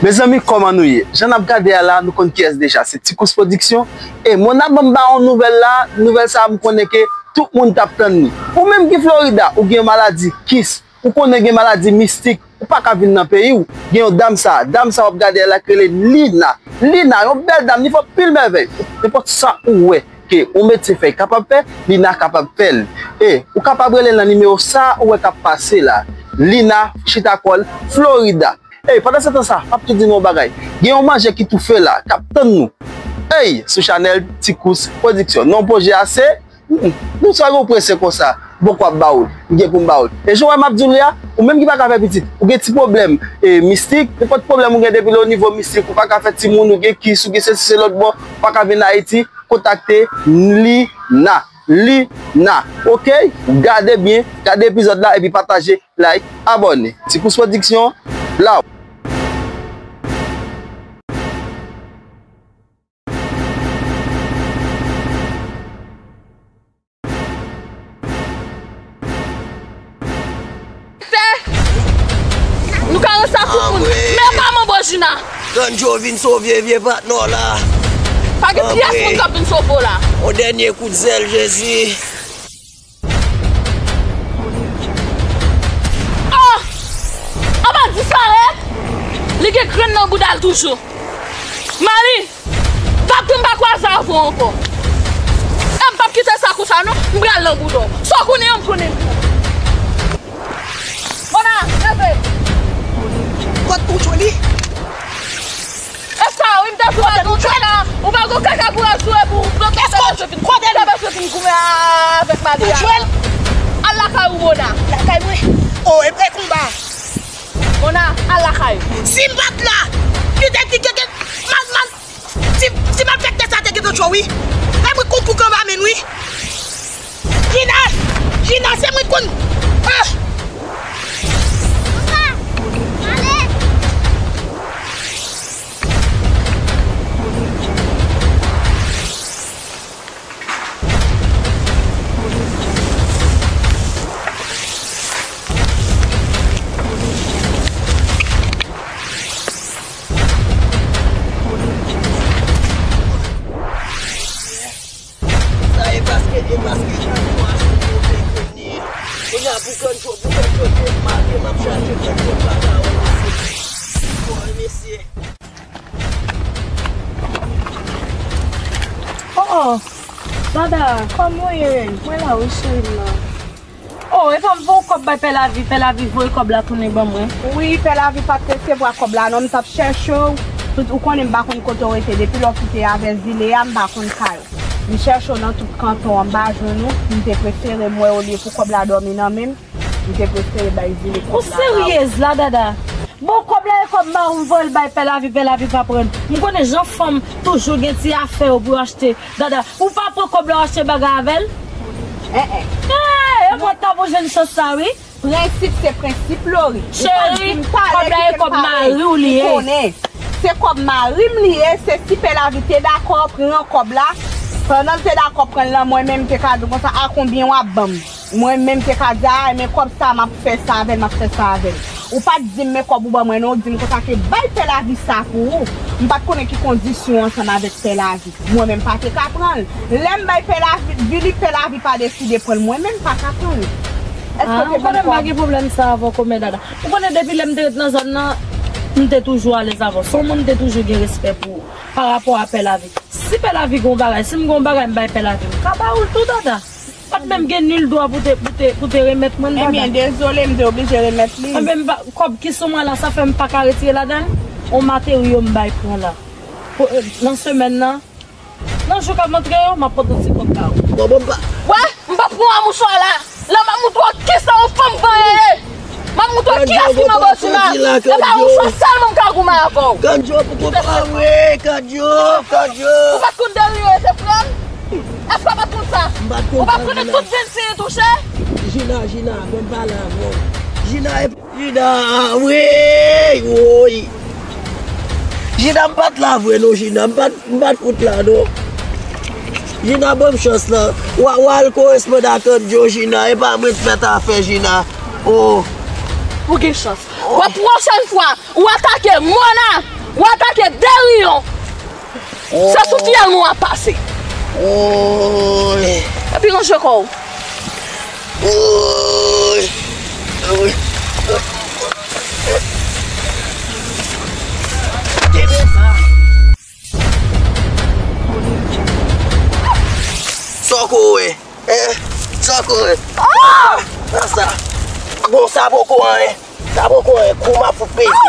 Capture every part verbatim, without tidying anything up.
Mezanmi, kòman nou ye? Jan n ap gade a la, nou konn kiyès deja, se Ti Kous Pwodiksyon. E Mona ban m ba yon nouvèl la, nouvèl sa a m konnen ke tout moun t ap tann li. Ou menm ki Florida, ou gen maladi kis, ou konnen gen maladi mistik, ou pa ka vin nan peyi w. Gen yon dam sa, dam sa w ap gade a la ki rele Lina. Lina, yon bèl dam, li fè anpil mèvèy. Nenpòt sa ou wè ke yon medsen fèy kapab fè, Lina kapab fè l. E ou kapab rele l nan nimewo sa ou wè k ap pase la. Lina, chita kò l, Florida. Ey, pandan se tan sa, m ap tou di nou yon bagay. Gen yon manje ki toufe la, k ap tann nou. Ey, sou chanèl Ti Kous Pwodiksyon. Non pwojè a se, hmm, nou sa gen prese konsa. Bon, kwa ba ou l, m gen pou m ba ou l. E jan w wè m ap di w li a, ou menm ki pa ka fè pitit, ou gen ti pwoblèm, e, mistik, nenpòt pwoblèm ou gen depi lè o nivo mistik, ou pa ka fè timoun, ou gen kis, ou gen sesi, se lòt bò, ou pa ka vin Ayiti, kontakte Lina. Lina. Oke? Gade byen, gade epizòd la, epi pataje, like, abòne. Ti Kous Pwodiksyon, la. Fè! Nou ka ranse ak tout moun. Anmwe! Men pa manbo Jina. Kandjo vin sove vye patnè w la. Pa gen pyès moun k ap vin sove w la. On dènye kout zèl, Jezi. Oh! Anba disparèt! Li gen grenn nan bouda l toujou. Mali! Fòk m pa kwaze avè w ankò. E m p ap kite sa konsa non, m pral nan bouda w. Sa w konnen an, m konnen tou. Mona, leve. Kot ou, Joli? E sa wi, m te jwe ak yon kaka. Ou pa gon kaka pou al jwe pou ou. Donk, sa bezwen vin, sa bezwen vin goumen avèk Mali a. Al lakay ou, Mona. Lakay mwen? Oh, e, e konba. Mona, al lakay ou. Si m pa t la, li te di ke, ke, mal, mal, Ti, ti malfektè sa te gentan tchò wi. E mwen konn pou kanba menm wi. Jina, Jina, se mwen konn. Ah! Sa e paske, e paske jan nou achte nou fè kounye. Kounye a pou Kandjo, pou Kandjo te make, m ap chache Kandjo pa ka wè mesye. Bon, mesye. Oh, oh. Dada, kòman w ye? Mwen la wi, cheri m nan. Oh, epa m voye kòb bay Pè Lavi, Pè Lavi voye kòb la tounen ban mwen. Wi, Pè Lavi pa t resevwa kòb la non, m t ap chèche w. Tout, ou konnen m pa konn kote w rete, depi lè w kite avè Zile a, m pa konn kay ou. M chèche w nan tout kanton an, m pa jwenn ou, m te prefere m wè w olye pou kòb la dòmi nan men m, m te prefere bay Zile kòb la. Ou seryez la, Dada? Bon, kòb la e kòb mari m voye l bay Pè Lavi, Pè Lavi pa pran. M konnen jan fanm toujou gen ti afè yo pou yo achte. Dada, ou pa pran kòb la w achte bagay avè l? Eh, eh. Eh, e mwen t ap jwenn chans sa wi. Prensip se prensip, Lori. Cheri, kòb la e kòb mari w li ye. Ou konnen. Se kòb mari m li ye, se si Pè Lavi te dakò pran kòb la. Pandan l te dakò pran l lan, mwen menm m te ka di konsa, a konbyen w ap ban m? Mwen menm te ka di, a, men kòb sa, m ap fè sa avè l, m ap fè sa avè l. Ou pa t di m, men kòb ou ban mwen, non, ou di m konsa ke bay Pè Lavi sa pou ou. M pa t konnen ki kondisyon ansanm avèk Pè Lavi. Mwen menm pa te ka pran l. Lè m bay Pè Lavi, vini Pè Lavi pa deside pran l, mwen menm pa ka pran l. Èske w te konn m pa gen pwoblèm sa avè w, kòmè Dada. Ou konnen depi lè m te ret nan zòn nan, m te toujou alèz avè w. Se yon moun m te toujou gen respè pou ou, pa rapò a Pè Lavi. Si Pè Lavi gen yon bagay, si m gen yon bagay m bay Pè Lavi, m ka ba ou l tou, Dada. Pa t menm gen nil dwa pou te, pou te, pou te remèt mwen l, Dada. Ebyen, dezole, m te oblije remèt li. Enben, m pa, kòb ki sou mwen la, sa fè m pa ka retire ladan l. On materyo m bay pran la. Pou, nan semèn nan, nan jou k ap antre yo, m ap pote yon ti kòb ba ou. Bon, bon, m pa. Wè, m p ap pran mouchwa la. La, m ap montre w kisa yon fanm vanyan ye. M ap montre w kiyès ki manbo Jina. E pa yon chans sèlman m ka goumen avè w. Kandjo, pou konpa vre, Kandjo, Kandjo. Ou pa t konn Delio te frè m? Èske w pa t konn sa? Ou pa t konnen tout jenn fi touche? Jina, Jina, bon, m pale avè w. Jina, e Jina, wi, woy. Jina, m pa t la vre non, Jina, m pa t, m pa t fout la non. Jina, ban m chans lan. W a, w a al koresponn ak Kandjo, Jina, e pa mwen k fè afè, Jina. Oh. Ou gen chans. Bon, pwochèn fwa, ou atake Mona, ou atake Deriyon. Se sou fyèl nou ap pase. Woy. Epi ranje kò w. Woy. Woy. Sa w kouri? Eh, sa w kouri? Ah! Sa, bon, sa poko anyen. Sa poko anyen. Kou m ap fout peze.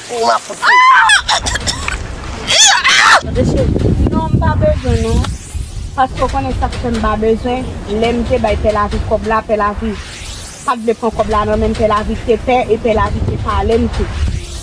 Kou m ap fout peze. Tande cheri, non, m pa bezwen non. Paske w konnen sa k fè m pa bezwen. Lè m te bay Pè Lavi kòb la, Pè Lavi pa t vle pran kòb la nan men m, Pè Lavi te pè e Pè Lavi te pale m tou.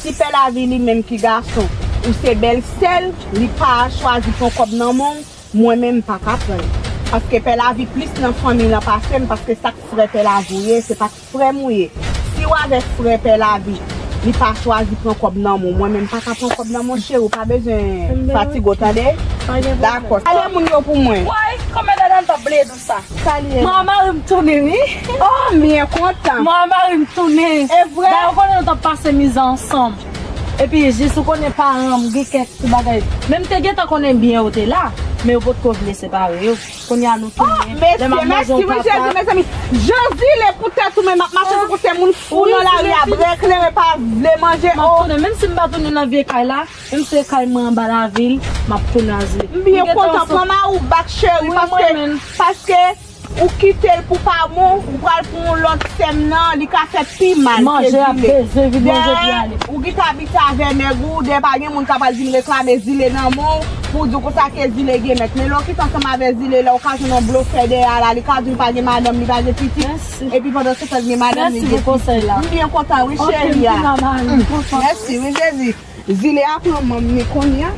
Si Pè Lavi li menm ki gason, ou se bèl sè l, li pa chwazi pran kòb nan men w, mwen menm m pa ka pran l. Paske Pè Lavi plis nan fanmi lan pase m, paske sa k frè Pè Lavi w ye, se pa k frè m ou ye. Si w avèk frè Pè Lavi, li pa chwazi pran kòb nan men w, mwen menm m pa ka pran kòb nan men w, cheri, ou pa bezwen fatige w, tande? Dakò. Salye moun yo pou mwen. Woy, kòmè dada n t ap bliye di w sa. Salye. Mwen mari m tounen, wi. Oh, m byen kontan. Mwen mari m tounen. E vre? Dayè, ou konnen nou t ap pase mizè ansanm. Epi, jis ou konnen paran m, gen kèk ti bagay. Men m te gentan konnen byen yo te la, men yo potko vle separe yo. Kounye a nou tounen. Lè m ap manje yon papa. Oh, mesye, mèsi, wi, Jezi, mezanmi. Jan Zile pou tèt ou menm ap mache tankou se moun fou nan lari a, bren kleren pa vle manje. M ap tounen, menm si m pa tounen nan vye kay la, menm si se kay mwen anba lavil, m ap tounen a Zile. M byen kontan, pran mari w back, cheri, paske, paske ou kite l pou pa bon, ou pral pran yon lòt sèm nan, li ka fè pi mal ke Zile. Manje ap bezwen vin manje pou ale. Ou gentan abitye avè nèg ou, dèyè pa gen moun k ap al vin reklame Zile nan men w pou w di w konsa ke Zile gen mèt. Men lè w kite ansanm avè Zile, lè w ka jwenn yon blofè dèyè a la, li ka di w li pa gen madanm, li pa gen pitit. Mèsi. Epi pandan se tan l gen madanm, li gen pitit. Mèsi pou konsèy la. M byen kontan, wi, cheri a. Ok, m fin nan mari m, kontan. Mèsi, wi, Jezi. Zile a pran manm ni kounye a.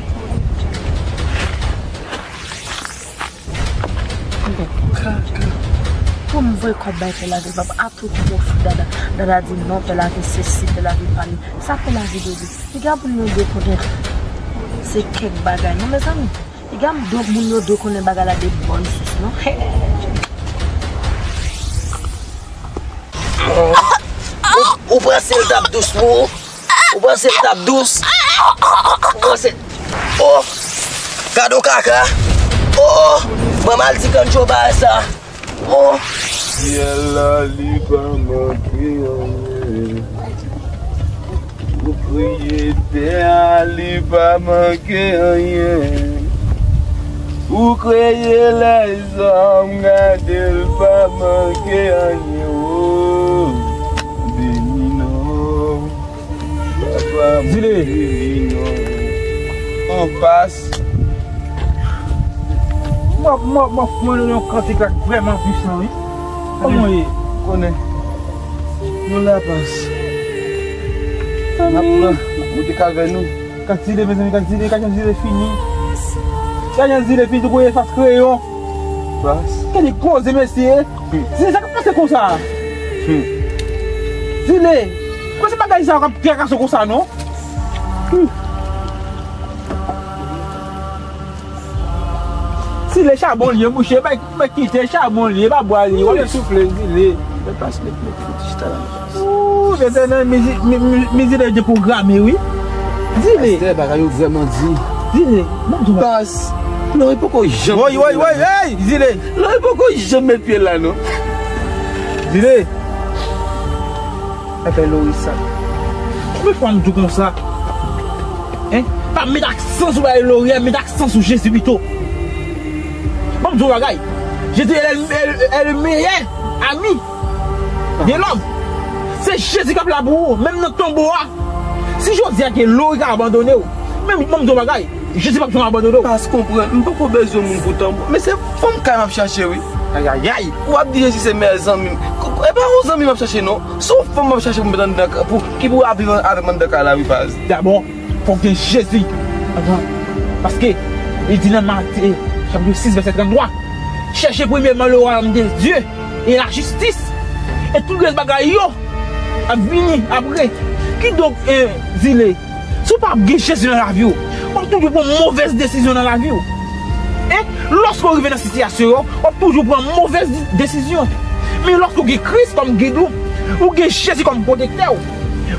Kaka. Pou m voye kòb bay Pè Lavi, papa, a tout pwofit dada. Dada di non, Pè Lavi sesi, Pè Lavi pa li. Sa Pè Lavi dwe di? Piga moun yo dwe konnen se kèk bagay, non, mezanmi. Piga m do moun yo dwe konnen bagay la de bòn sous, non. Ou, ou panse l t ap dous pou ou? Ou panse l t ap dous? Ou panse, oh, gad yon kaka. Oh, oh, ban m al di Kancho bagay sa. Oh. Syèl la, li pa manke anyen. Ou kreye tè a, li pa manke anyen. Ou kreye lèzòm, gade l pa manke anyen. Oh, beni non. Zile. Anpas. M ap, m ap, m ap mande yon kantik la k vrèman pwisan, wi. Kòman w ye? Konnen. Nou la pas. N ap pran, ou te ka vè nou. Kat Zile, mezanmi, kat Zile, kat jan Zile fini. Kat jan Zile fini, tou kouye fas kreyon. Pas. Gade koze, mesye. Hmm. Zile, sa k ap pase konsa? Hmm. Zile, pa se bagay sa k ap trakaso konsa, non? Hmm. Zile, chabon l ye, mouche, bay, bay kite chabon l ye, pa bwa l ye, w ap soufle, Zile. Mwen pas met, met fouti chita la, mwen pas. Ooh, Letènèl, mizi-, mi-, mi-, mizile deprograme, wi. Zile. Pastè, bagay yo vrèman di. Zile, ban m di w. Pas, Lori poko janm. Woy, woy, woy, hey, Zile. Lori poko janm met pye la, non. Zile. Afè Lori sa. Konbyen fwa m di w konsa? Hein? Pa met aksan sou bagay Lori a, met aksan sou Jezi pito. Ban m di w bagay. Jezi est le, est le, est le meilleur ami de l'homme. Se Jezi k ap la pou ou, menm nan tonbo a. Si jodi a ke Lori ka abandone w, men ban m di w bagay, Jezi p ap janm abandone w. Pas konprann, m poko bezwen moun pou tanbou, men se fanm kay m ap chache wi. Ayayay. W ap di Jezi se mèyè zanmi m. K-, k-, e pa yon zanmi m ap chache non. Se yon fanm m ap chache pou m met anndan ka-, pou, ki pou ap viv avè m anndan kay la wi Pas. Dabò, fòk gen Jezi anvan. Paske li di nan Matye, chapit sis, vèsè tranntwa, cherchez premièrement le royaume de Dieu et la justice, et tout rès bagay yo ap vini apre. Kidonk, eh, Zile, si w pa gen Jezi nan lavi w, w ap toujou pran movèz desizyon nan lavi w. E lòske w rive nan sitiyasyon yo, w ap toujou pran movèz di-, desizyon. Men lòske w gen Kris kòm gid ou, Ou gen Jezi kòm pwotektè w.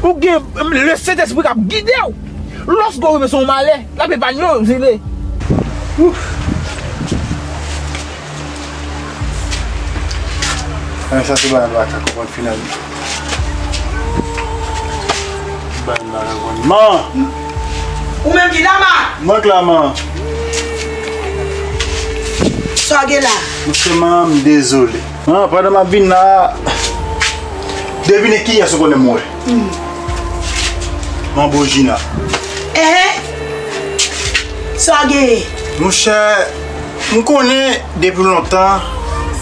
Ou gen, mm, le Sentespri k ap gide w. Lòske w renmen se yon malè, l ap epaye w, Zile. Ouf. Sa se bagay m pa ka konprann finalman. Bagay m pa ka konprann. Man! Ou menm ki la, man? Mwen k la, man. Sa w gen la? Monchè, man, m dezole. Ah, pandan m ap vin la, devine kiyès ou konnen m wè. Hmm. Manbo Jina. Ehe. Sa w genyen? Monchè, m konnen depi lontan,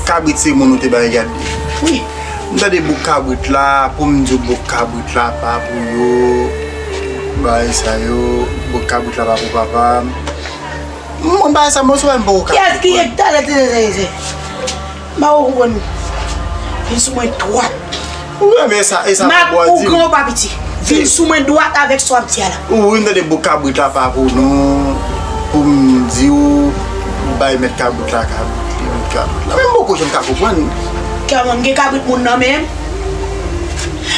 kabrit se moun ou te bay gade. Wi. M tande bouk kabrit la, pou m di w bouk kabrit la pa pou yo, bagay sa yo, bouk kabrit la pa pou papa m. Mwen bagay sa, mwen sou m poko ka konprann. Kiyès ki ye talè te tètèyeze? M pa ko konprann ou. Vin sou mwen dwat. Ou renmen sa, e sa m ap di w. Ou gran ou pa piti. Vin sou mwen dwat avèk sa w ap di a la. Ou vin tande bouk kabrit la pa pou nou, pou m di w, bay mèt kabrit la, kabrit li, mèt kabrit la. Men m poko janm ka konprann. Kòman m gen kabrit moun nan men m?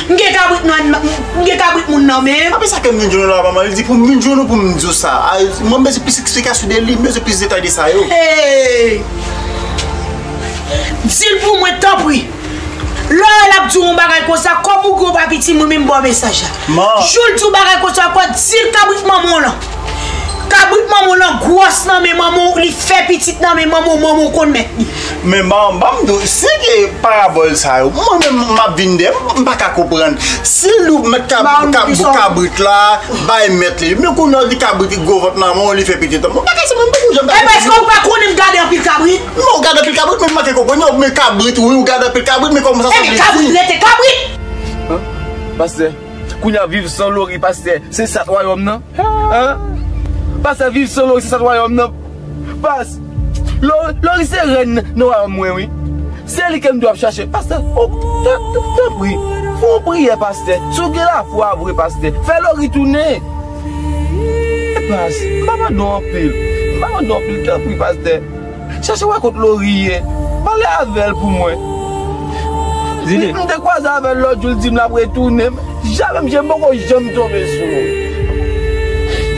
M gen kabrit nan, m gen kabrit moun nan men m. Apre sa ke m vin jwenn ou la, manman, li di pou m vin jwenn ou pou m di w sa. A, mwen bezwen plis eksplikasyon de li, m bezwen plis detay de sa yo. Hey! Di l pou mwen, tanpri. Lè l ap di w yon bagay konsa, kòm ou gwo pa piti, mwen menm ba w mesaj la. Jou l di w bagay konsa ankò, di l kabrit manman w lan. Kabrit manman w lan gwòs nan men manman w, li fè pitit nan men manman w, manman w konn mèt li. Men ban, ban m di w, si gen parabòl sa yo, mwen menm m ap vin dèyè, m pa ka konprann. Si l di w mèt kab-, kab-, kabrit la, bay mèt li. Men kounye a w di kabrit li gwo vant nan men w, li fè pitit nan men w. Bagay sa mwen m poko janm ka konprann. Epi èske w pa konnen m gade anpil kabrit? Men w gade anpil kabrit, men m manke konprann yo. Men kabrit, wi, w gade anpil kabrit, men kòman sa sa vle di? Epi kabrit rete kabrit! An? Pastè, kounye a viv san Lori, pastè, se sat wayòm nan? An? Pastè, viv san Lori, se sat wayòm nan? Pas, Lo-, Lori se rèn nan wayòm mwen, wi. Se li ke m dwe ap chache. Pastè, o, tan-, tan-, tanpri, fè yon priyè, pastè. Si w gen lafwa vre, pastè, fè Lori tounen. E pas, m pa mande w anpil. M pa mande w anpil, tanpri, pastè. Chache wè kot Lori ye. Pale avè l pou mwen. Zile. M, m te kwaze avè l lòt jou, l di m l ap retounen. Jamè m, je m poko janm tonbe sou Lori.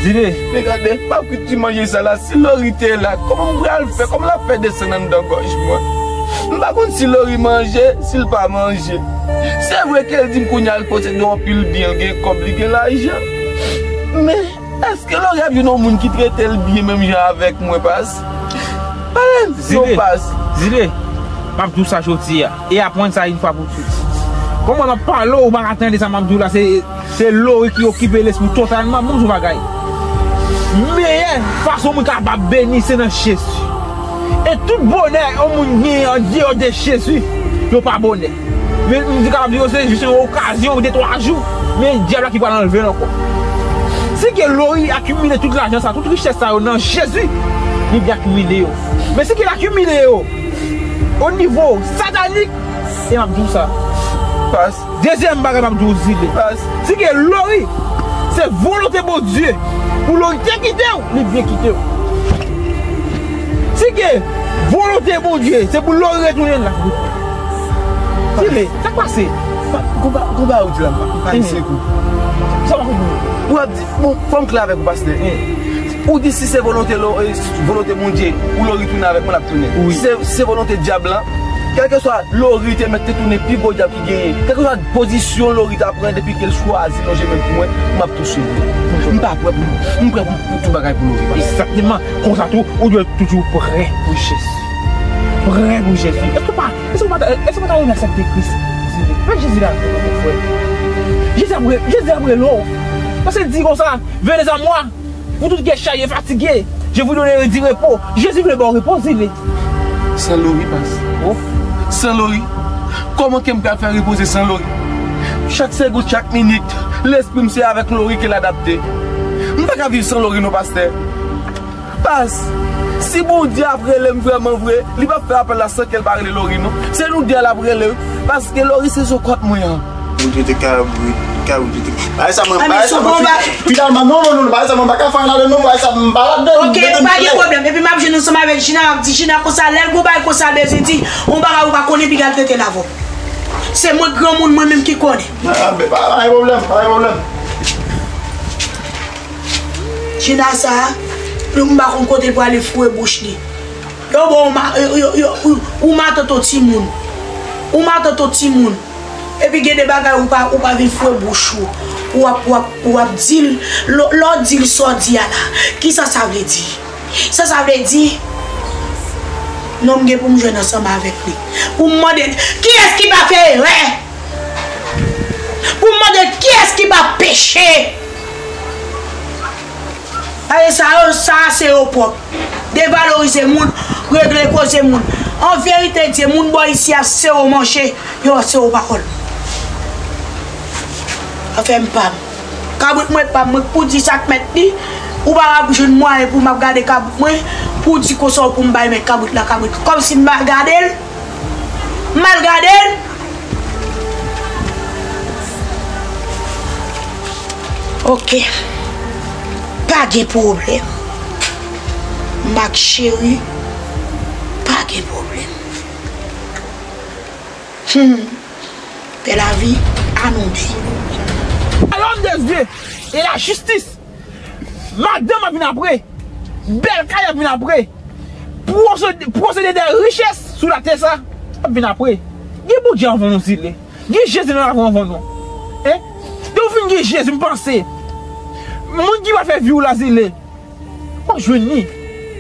Zile. Men gade, m ap kwit ti manje sa la. Si Lori te la, kòman m pral fè? Kòman l ap fè desann anndan gòj mwen? M pa konn si Lori manje, si l pa manje. Se vre ke l di m kounye a l posede yon pil byen, l gen kòb, li gen lajan. Men, èske Lori ap jwenn yon moun ki trete l byen menm jan avèk mwen, pas? Pale m, non, pas. Zile, m ap di w sa jodi a, e aprann sa yon fwa pou tout. Kòman m ap pale w, ou pa ka tande sa m ap di w la, se, se Lori ki okipe lespri w totalman, m di w bagay. Meyè fason moun kapab beni, se nan Jezi. E tout bonè yon moun gen andeyò de Jezi, yo pa bonè. Men, m te kapab di yo se jis yon okazyon, de twa jou. Men dyab la ki pral anlve l ankò. Si ke Lori akimile tout lajan sa, tout richès sa yo nan Jezi, li byen akimile yo. Men si ke l akimile yo o nivo satanik, e m ap di w sa. Pas. Dezyèm bagay m ap di w, Zile. Pas. Si ke Lori, se volonte Bondye pou Lori te kite w, li byen kite w. Si ke volonte Bondye, se pou Lori retounen la. Zile, sa k pase? Konba, konba ou di la, m pa, m pa di se kou. Sa w pa konprann? Ou ap di, bon, fò m klè avèk ou, pastè. Ou di si se volonte Lo-, eh, volonte Bondye, pou Lori tounen avèk mwen, l ap tounen. Wi. Si se, si se volonte dyab la, kèlkeswa Lori te mèt te tounen pi gwo dyab ki genyen. Kèlkeswa pozisyon Lori ta pran depi ke l chwazi lonje men l pou mwen, m ap tou swiv li. M pa prè pou, m prè pou, pou tout bagay pou Lori. Egzakteman. Konsa tou, ou dwe toujou prè pou Jezi. Prè pou Jezi. Èske w pa, èske w pa ta, èske w pa ta renmen aksepte Kris? Jezi, fè Jezi la, frè. Jezi ap re-, Jezi ap rele w. Paske l di konsa, venez à moi, vous tous qui êtes chargés et fatigués, je vous donnerai du repos. Jezi vle ba w repo, Zile. San Lori, pas. Oh. San Lori. Kòman ke m pral fè repoze san Lori? Chak segonn, chak minit, lespri m se avèk Lori ke l adapte. M pa ka viv san Lori non, pastè. Pas, si Bondye ap rele m vrèman vre, li p ap fè apèl la san ke l pa rele Lori non. Se nou de a l ap rele, paske Lori se zo kòt mwen an. Bondye te kabrit, kabrit te. Bagay sa mwen, bagay sa mwen, finalman, non, non, non, bagay sa mwen pa ka fè ann ale non, bagay sa m pa ladan. Ok, pa gen pwoblèm. Epi m ap jwenn ansanm avèk Jina, m ap di Jina konsa, lè l gon bagay konsa l bezwen di, yon bagay ou pa konnen, piga l trete l avè w. Se mwen granmoun mwen menm ki konnen. Ah, men pa, pa gen pwoblèm, pa gen pwoblèm. Jina sa, pou m pa konn kote l prale foure bouch li. Yo bon, ou ma-, yo, yo, yo, ou, ou matant yon timoun. Ou matant yon timoun. Epi gen de bagay ou pa, ou pa vin foure bouch ou. Ou ap, ou ap, ou ap di l, lè, lè w di l sa w di a la. Kisa sa vle di? Sa sa vle di? Non, m gen pou m jwenn ansanm avèk li. Pou m mande l, kiyès ki pa fè erè? Pou m mande l, kiyès ki pa peche? Paske sa yo, sa se yo pwòp. Devalorize moun, regle koze moun. An verite, di moun bò isi a se yo manje, yo se yo pawòl. Afè m pa m. Kabrit mwen pa m, mwen k pou di sa k mèt li. Ou pa ka jwenn mwayen pou m ap gade kabrit mwen, pou w di konsa w pou m bay mèt kabrit la kabrit. Kòmsi m pa gade l, m mal gade l. Oke. Pa gen pwoblèm. Mak cheri, pa gen pwoblèm. Hmm. Pè lavi, annou de. L'homme de Dieu et la justice. Madanm ap vin apre. Bèl kay ap vin apre. Pwosede, pwosede de richès sou latè sa ap vin apre. Gen Bondye anvan nou, Zile. Gen Jezi nan lavi anvan nou. Hein? Lè w fin gen Jezi, m panse, moun ki pral fè vi w la, Zile, w ap jwenn li.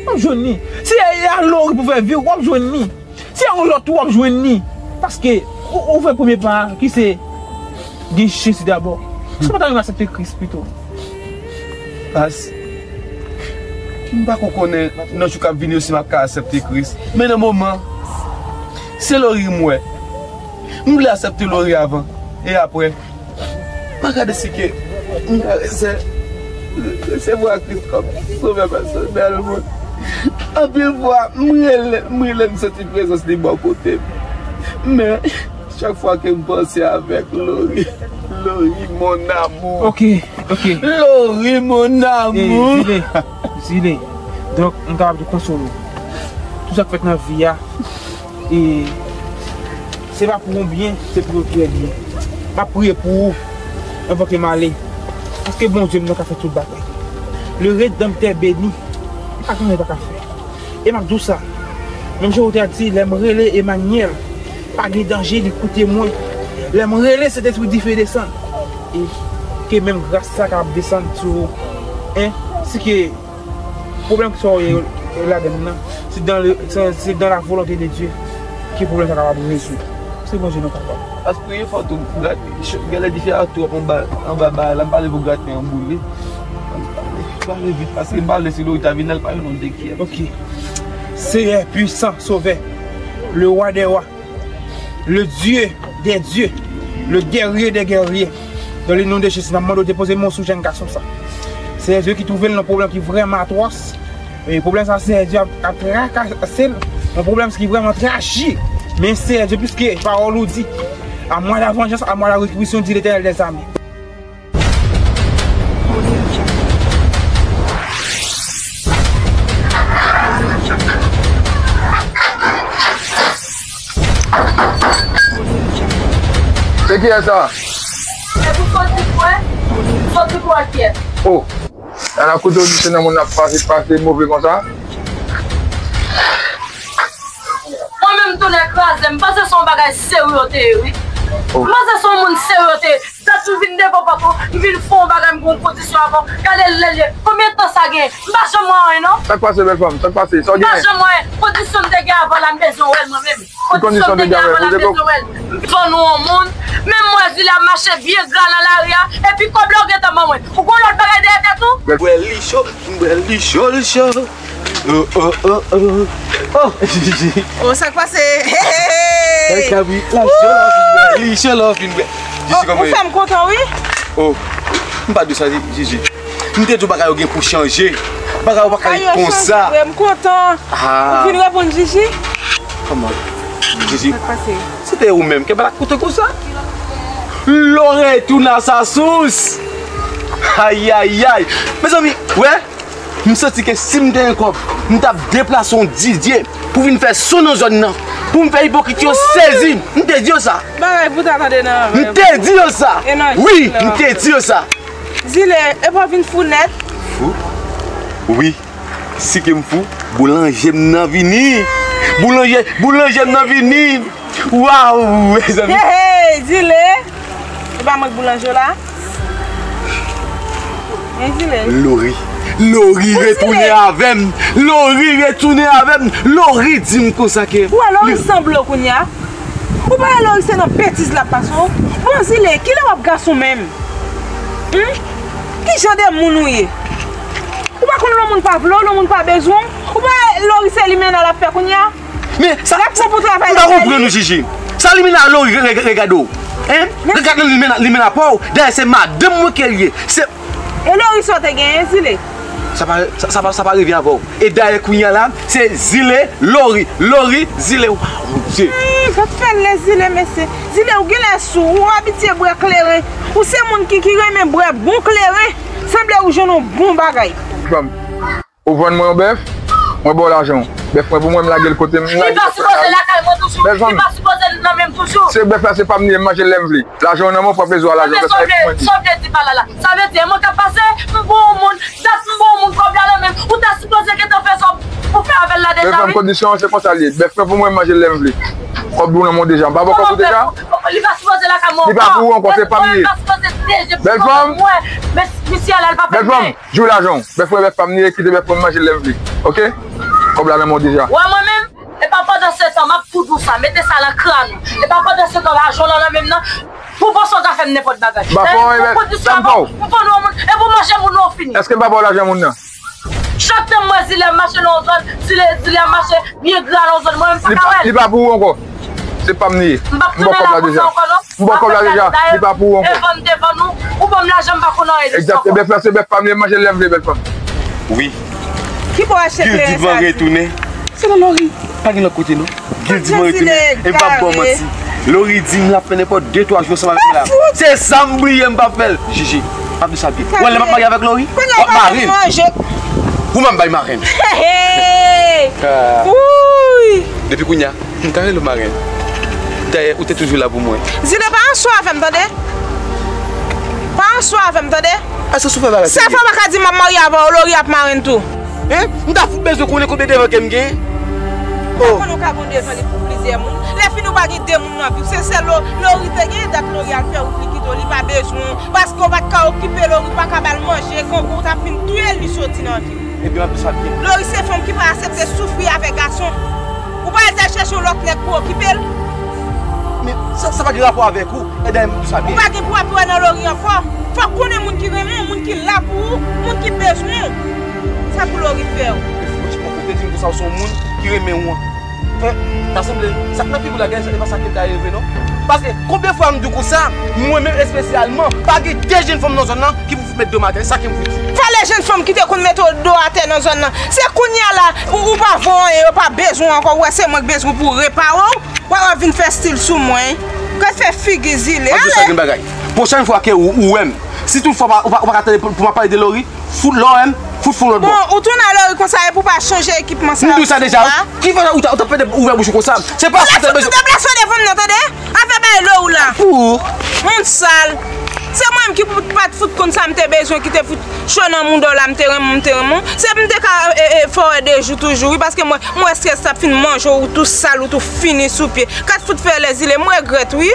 W ap jwenn li. Si se a Lori pou fè vi w, w ap jwenn li. Si se yon lòt tou, w ap jwenn li. Paske ou, ou fè premye pa a, ki se gen Jezi dabò. Èske w pa ta renmen aksepte Kris pito? Pas, m pa ko konnen nan jou k ap vini yo si m ap ka aksepte Kris. Men nan moman, se Lori m wè. M vle aksepte Lori avan. E apre, m a gade si ke m ka rese-, resevwa Kris kòm sovè pèsonèl mwen. Anpil fwa, m rele, m rele, m santi prezans li bò kote m. Men, chak fwa ke m panse avèk Lori, Lori, mon amour. Ok, ok. Lori, mon amour. Zile, Zile. Donk, m kapab di konsole w. Tout sa k fèt nan vi a, e se pa pou yon byen, se pou yon trè byen. M ap priye pou ou anvan ke m ale. Paske Bondye m nan ka fè tout bagay. Le Redanmtè beni. Pa gen anyen pa ka fè. E m ap di w sa. Menm jan ou te di, lè m rele Emanyèl, pa gen danje, li koute mwen. Lè m rele, Sentespri dife desann. E ke menm gras sa kapab desann sou ou. Hein? Si ke pwoblèm sa w ye ladann nan, se dans le, se, se dans la volonté de Dieu ke pwoblèm sa kapab rezoud. Se Bondye nou kapab. Pas priye fò tou, gad, ch-, genlè dife a twòp anba, anba bagay la, m pa vle pou graten an boule. M pale, pale vit, paske m pale si Lori ta vin la, l pa yon nonm de kyèt. Ok. Seyè pwisan, Sovè, le Wa dè wa, le Dye dè dye, le gèrye dè gèrye. Dans le nom de Jésus, m ap mande w depoze men w sou jèn gason sa. Seyè Dye ki twouve l nan pwoblèm ki vrèman atwòs. E pwoblèm sa, Seyè Dye ap, ap trakase l. Yon pwoblèm ki vrèman trajik. Men Seyè Dye, piske pawòl ou di, à moi la vengeance, à moi la rétribution, dit l'Éternel des armées. Se kiyès sa? E pou soti kwè, soti kwè kiyès? Oh, ala kote w di se nan moun ap pase, pase move konsa? Mwen menm tou nèg kraze, m panse se yon bagay serye w te ye, wi. Oh. M panse se yon moun serye w te ye. Dat m vin devan pòt ou, m vin fè yon bagay, m gen yon pozisyon avè w. Gade lè l ye. Konbyen tan sa gen? M pa janm wè anyen, non. Sa k pase, bèl fanm? Sa k pase? Sa w genyen? M pa janm wè anyen. Kondisyon m te gen avan la, m bezwen wè l mwen menm. Ki kondisyon w te genyen avan la, m bezwen wè l. M vann ou yon moun, menm mwen Zile ap mache byen gra nan lari a, epi kòb la w gentan ban mwen. Ou gon lòt bagay dèyè tèt ou? Bwè li cho, bwè li cho, li cho. Oh, oh, oh, oh. Oh, Jiji. Oh, sa k pase? Hey, hey, hey. Hey, kabrit la cho la fin bwè. Li cho la fin bwè. Jiji, kòman w ye? Ou fè m kontan, wi. Oh, m pa di w sa, Jiji. M te di w bagay yo gen pou chanje. Bagay yo pa ka ret konsa. Bagay yo chanje vre, m kontan. Ah. Ou vin reponn Jiji? Kòman? Jiji. Sa k pase? Se te ou menm ki pa t koute konsa. Lò retounen a sa sous. Ayayay. Mezanmi, wè. M santi ke si m te gen kòb, m t ap deplase yon Didye pou vin fè son nan zòn nan. Pou m fè ipokrit yo sezi. M te di yo sa. Bagay pou ta tande nan. M te di yo sa. Wi, m te di yo sa. Zile, e pa w vin fou nèt. Fou? Wi. Si ke m fou, boulanje m nan vini. Boulanje, boulanje m nan vini. Waw, mezanmi. Hey, hey, Zile. E pa mwen k boulanje w la? Men Zile. Lori. Lori retounen avè m. Lori retounen avè m. Lori di m konsa ke. Ou wè Lori sanble w kounye a? Ou pa wè Lori se nan betiz l ap pase w? Bon, Zile, kilè w ap gason menm? Hum? Ki jan de moun ou ye? Ou pa konn lè moun pa vle w, lè moun pa bezwen w? Ou pa wè Lori se limena l ap fè kounye a? Men sa, m pa konprann ou, Jiji. Sa limena Lori re- re- regade w? Hein? Regade nan limena, limena pa w. Dayè se madanm mwen ke l ye. Se E Lori sa w te genyen, Zile? Sa pa, sa, sa pa, sa pa rive avè w. E dayè kounye a la, se Zile, Lori, Lori, Zile. Waw, Bondye. Hmm, gad fè lè Zile, mesye. Zile, ou genlè sou, ou abitye bwè kleren. Ou se moun ki, ki renmen bwè bon kleren. Sanble ou jwenn yon bon bagay. Fanm, ou vann mwen yon bèf, mwen ba w lajan w. Bèf mwen pou mwen, m lage l kote m. Li pa sipoze lakay mwen toujou. Li pa sipoze nan men m toujou. Se bèf la, se pa m li ye, m manje l lè m vle. Lajan w nan men w, pran plezi w a lajan w. Sa w vle, sa w vle di pa la la? Sa vle di, e mwen k ap pase, m bon moun, dat m bon moun kòb la nan men m. Ou ta sipoze gentan fè sa pou fè avè l la deja, wi. Kondisyon an, se konsa l ye. Bèf mwen pou mwen, m manje l lè m vle. Kòb ou nan men w deja. M pa ba w kòb ou deja? Li pa sipoze lakay mwen ankò. Li pa pou ou ankò, se pa m li ye. Bèl fanm. Bèl fanm, jwe lajan w. Bèf mwen, bèf pa m li ye, kite bèf mwen, m manje l lè m vle. Oke? Kòb la nan men w deja. Wè mwen menm, e pa pandan se tan, m ap tou di w sa, mete sa nan kran ou. E pa pandan se tan, lajan w lan nan men m nan, pou panse w ka fè m nenpòt bagay. M pa fè w anyen, m vann ou yon moun, e pou manje moun ou fini. Èske m pa ba w lajan moun nan? Chak tan m wè Zile ap mache nan yon zòn, Zile, Zile ap mache byen gra nan yon zòn, mwen menm m pa ka wè l. Li pa pou ou ankò. Se pa m li ye. M p ap tounen la pou sa ankò non. M ba w kòb la deja. Li pa pou ou ankò. Devan m, devan nou, ou ban m lajan, m pa konn anyen de sa ankò. Egzakte. Bèf la se bèf pa m li ye, m manje l lè m vle, bèl fanm. Wi. Ki bò w achte kleren sa? Gildi van retounen. Se nan Lori. Pa gen lòt kote non. Gildi van retounen. E m p ap ba w manti. Lori di m l ap fè nenpòt de twa jou ansanm avèk mwen la. Se sa m bliye, m p ap fè l. Jiji, m ap di sa byen. Ou wè lè m ap marye avèk Lori, w ap mare m. Ou menm bay marenn. Hey, hey. Wouy. Depi kounye a, m ka rele w marenn. Dayè, ou te toujou la pou mwen. Zile, pa ansou avè m, tande? Pa ansou avè m, tande? Èske sou fè bagay serye? Sèl fwa w pa ka di m ap marye avè w, Lori ap marenn tou. Hein? M ta fout bezwen konnen konbyen devan ke m gen. Oh. Ou konn ou ka gon devan li pou plizyè moun. Lè fini ou pa gen de moun nan vi w. Se sèl Lo- Lori te gen, dat Lori al fè wout li kite w, li pa bezwen w. Paske w pa t ka okipe Lori, ou pa ka ba l manje, grangou w t ap fin touye l, li soti nan vi w. Ebyen, m ap di sa byen. Lori se fanm ki pa aksepte soufri avèk gason. Ou pa al t al chèche yon lòt nèg pou okipe l. Men sa, sa pa gen rapò avèk ou. E dayè m di sa byen. Ou pa gen pou w ap wè nan Lori ankò. Fòk konnen moun ki renmen w, moun ki la pou ou, moun ki bezwen w. Sa pou Lori fè w. Franchman, ou te di m konsa ou se yon moun ki renmen w an. Hein? Ta sanble, sa k nan figi w la, gade, se pa sa ke m ta reve, non. Paske, konbyen fwa m di w konsa, mwen menm espesyalman, pa gen de jenn fanm nan zòn nan ki pou fout met do m atè, sa ke m fout di. Valè jenn fanm ki te konn mete w do atè nan zòn nan. Se kounye a la, ou, ou pa vo anyen, yo pa bezwen w ankò, ou wè se mwen k bezwen pou repare w. W ap vin fè stil sou mwen. Gad fè figi Zile. An di sa gen bagay. Pwochèn fwa ke ou, ou wè m, si tout fwa ou pa, ou pa, ou pa ka tande pou, pou m ap pale de Lori, fout lè w wè m, fout fon lòt bò. Bon, ou tounen a Lori konsa e pou pa chanje ekipman sa. M di w sa deja. Ki fè ou ta, ou ta pede ouvè bouch ou konsa? Se pa fout deplase w devan m nan, tande? Afè bay Lori la. Pou ou. Moun sal. Se mwen menm ki pou pa t fout konn sa m te bezwen, ki te fout cho nan mouda w la, m te renmen w, m te renmen w. Se pou m te ka, e, e, fè w wè de jou toujou, wi, paske mwen, mwen wè estrès t ap fin manje w, ou tou sal, ou tou fini sou pye. Kat fout fè lè Zile, m regrèt, wi.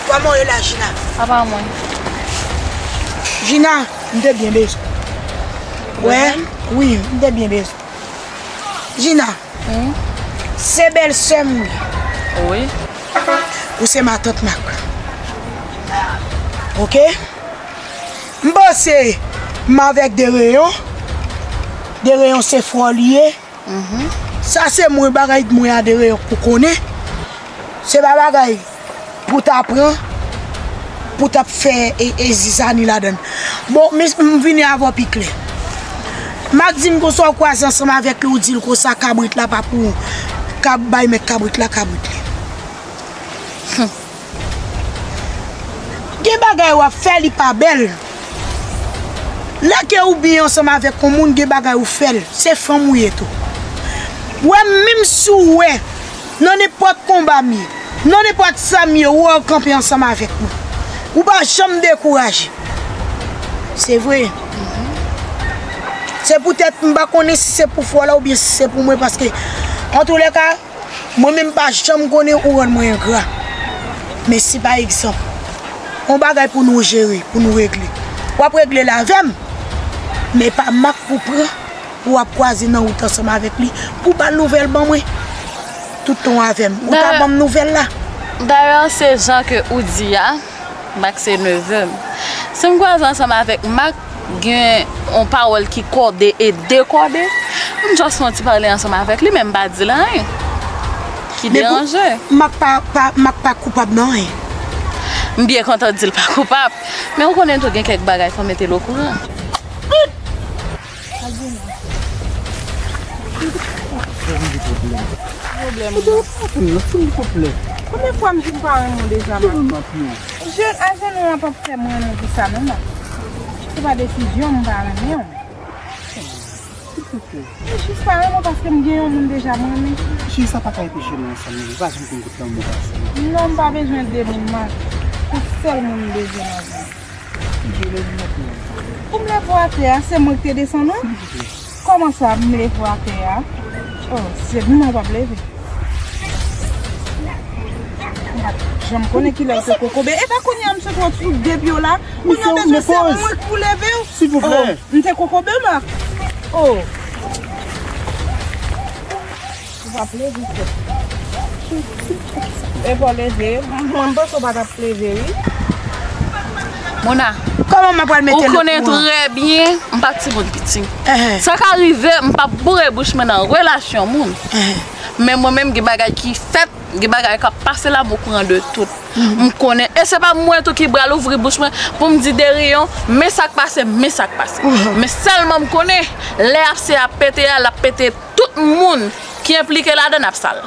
Kòman w ye la, Jina? Apa mwen? Jina, m te byen bezwen. Wè? Wi, m te byen bezwen. Jina, hmm? Se bèlsè m wi. Wi. Ou se matant Mak. Oke? M panse m avèk Dereyon. Dereyon se frè w li ye. Mhm. Sa se mwen, bagay mwen a Dereyon pou konnen. Se pa bagay pou ta pran, pou t ap fè e, e zizani ladann. Bon, m, m vini avè w pi klè. Mak di m konsa w kwaze ansanm avèk li, ou di l konsa kabrit la pa pou ou. Kab bay mèt kabrit la kabrit li. Hum. Gen bagay w ap fè, li pa bèl. Lè ke ou byen ansanm avèk yon moun, gen bagay ou fè l. Se fanm ou ye tou. Ou wè, menm si w wè, nan nenpòt konba m ye, nan nenpòt sa m ye, ou wè w kanpe ansanm avèk mwen. Ou pa janm dekouraje. Se vre. Se poutèt m pa konnen si se pou fwa la oubyen si se pou mwen, paske, antoulèka, mwen menm pa janm konnen ou rann mwen engra. Men si pa egzanp, yon bagay pou nou jere, pou nou regle, w ap regle l avè m, men pa Mak pou pran, pou w ap kwaze nan wout ansanm avèk li, pou ba l nouvèl ban mwen. Tout tan w avè m, ou ta ban m nouvèl la. Dayè, se jan ke ou di a, Mak se neve m. Si m kwaze ansanm avèk Mak, gen yon pawòl ki kòde e dekòde, m just fè yon ti pale ansanm avèk li, men m pa di l anyen ki deranje. Mak pa, pa, Mak pa koupab nan anyen. M byen kontan di l pa koupab, men ou konnen tou gen kèk bagay fò mete l okouran. Pwoblèm. Konbyen fwa m di m pa renmen w deja, Mak? Je, ajenou an p ap fè m renmen w pou sa non, Mak. Se pa desizyon m pa renmen w. Silvouplè. M jis pa renmen w paske m gen yon moun deja m renmen. Cheri, sa pa ka anpeche nou ansanm, nou pa janm konn kote lanmou pase. Non, m pa bezwen de moun, Mak. Se sèl moun m bezwen nan vi m. Ou m leve w atè a, se mwen ki te desann ou? Kòman sa, m leve w atè a? Oh, se m nan w p ap leve. M pa t janm konnen kilè w te kokobe. E pa kounye a m sot wè w sou de pye w la. Kounye a w bezwen se mwen k pou leve w. Silvouplè. Oh, m te kokobe, Mak. Oh. Ou p ap leve, frè. E pa w leve. Mwen, m panse w pa t ap leve, wi. Mona, kòman m ap pral mete l okouran? Ou konnen trè byen, m pa timoun piti. Sa ka rive, m p ap boure bouch mwen nan relasyon moun. Men mwen menm, gen bagay ki fèt, gen bagay k ap pase la, m okouran de tout. M konnen. E se pa mwen tou ki pral ouvri bouch mwen pou m di Dereyon, men sa k pase, men sa k pase. Men sèlman m konnen, lè apse a pete a, l ap pete tout moun ki enplike ladan l ap sal.